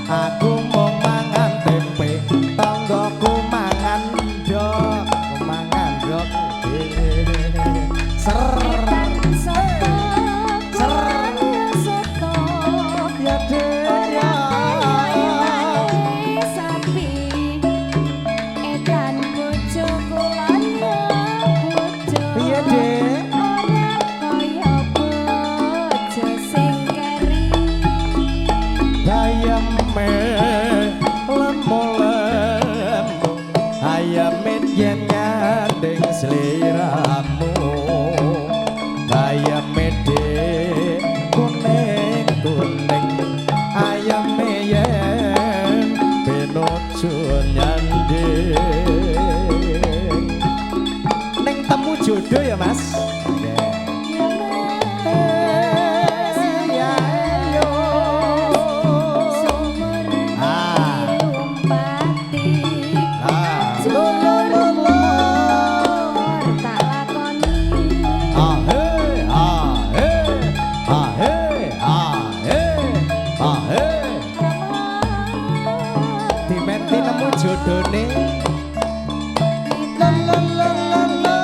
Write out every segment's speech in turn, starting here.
Aku mung mangan tempe, tanggaku mangan ndok, mangan ndok. Ser. Etan soto, Ser. kulon ya soto. Ya dek ya. Ora sapi. Etan bojo kulon ya bojo. Piye, Dek? Ora kaya bojo sing keri. Bayeme lemu-lemu, ayame yen nyanding sliramu. Bayeme dik kuning kuning, ayame yen pinuju nyanding. Ning temu jodoh ya, Mas. Ya Mas, Ya yo. sumur Ah. dilompati. Ah. Lo lo lo lo. Tak lakoni. Ah he ah he ah he ah he ah he. Dimenti nemu jodone. La la la la la.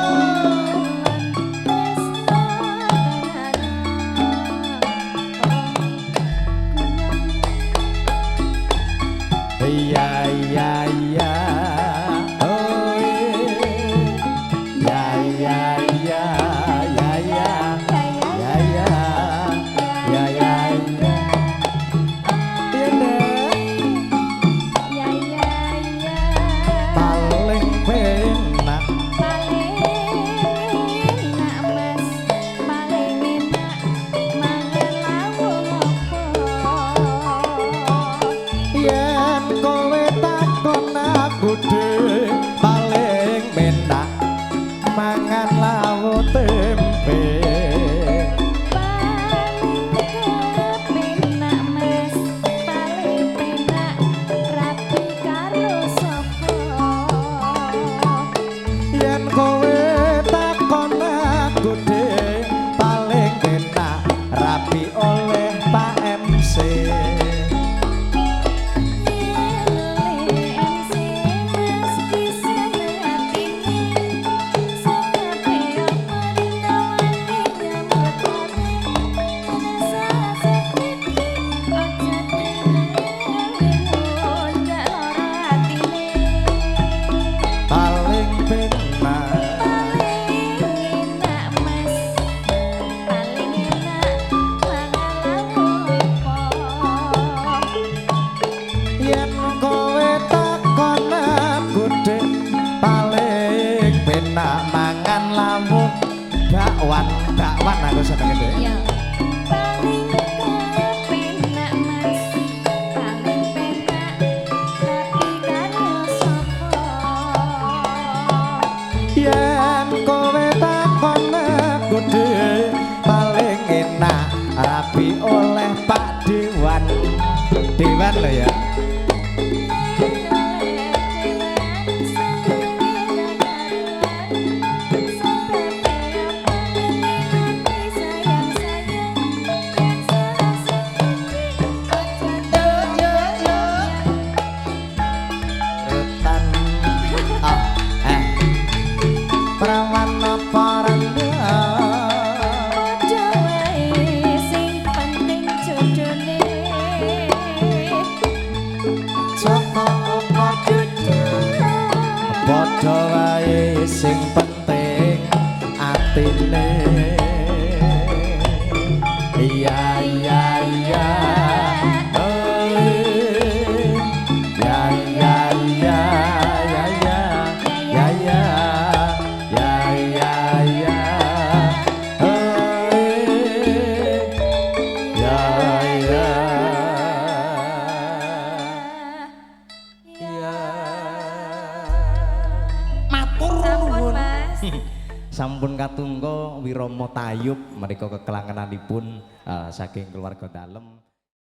Iya iya iya. Oh iya iya iya iya iya. Ya ya ya ya ya. Iya, Nek. Ya ya ya. Paling penak. Paling enak Mas, paling enak mangan lawuh apa? Yen kowe takon aku dhewe, paling penak mangan lawuh tempe. Paling kepenak Mas, paling penak rabi karo sapa? Yen kowe takon aku dhewe, paling penak rabi oleh Pak MC. Yen oleh MC mesti seneng atine, sebabe apa dina wani nyambut gawe. Sasepiti aja ndak lara atine. Paling penak. Paling enak Mas, paling enak mangan lawuh apa? Yen kowe takon aku dhewe, paling penak mangan lawuh bakwan. Bakwan aku seneng dhewe. Ya, paling kepenak Mas, paling penak rabi karo sapa? Yen kowe takon aku dhewe, paling enak rabi oleh Pak Dewan. Dewan lho ya. Oleh dewan senenge ra karuan, sebabe apa ati sayang-sayang, yen salah sithik aja Retan ah eh prawan apa randa. Padha wae sing penting jodone. Joko Apa dudu? Padha wae sing penting atine. Iya iya iya. Oh ya ya ya ya ya ya ya ya ya ya. Oh ya ya ya. Matur Sampun nuwun. Mas. Sampun katungga wirama tayub menika kekelangenanipun saking keluarga dalem.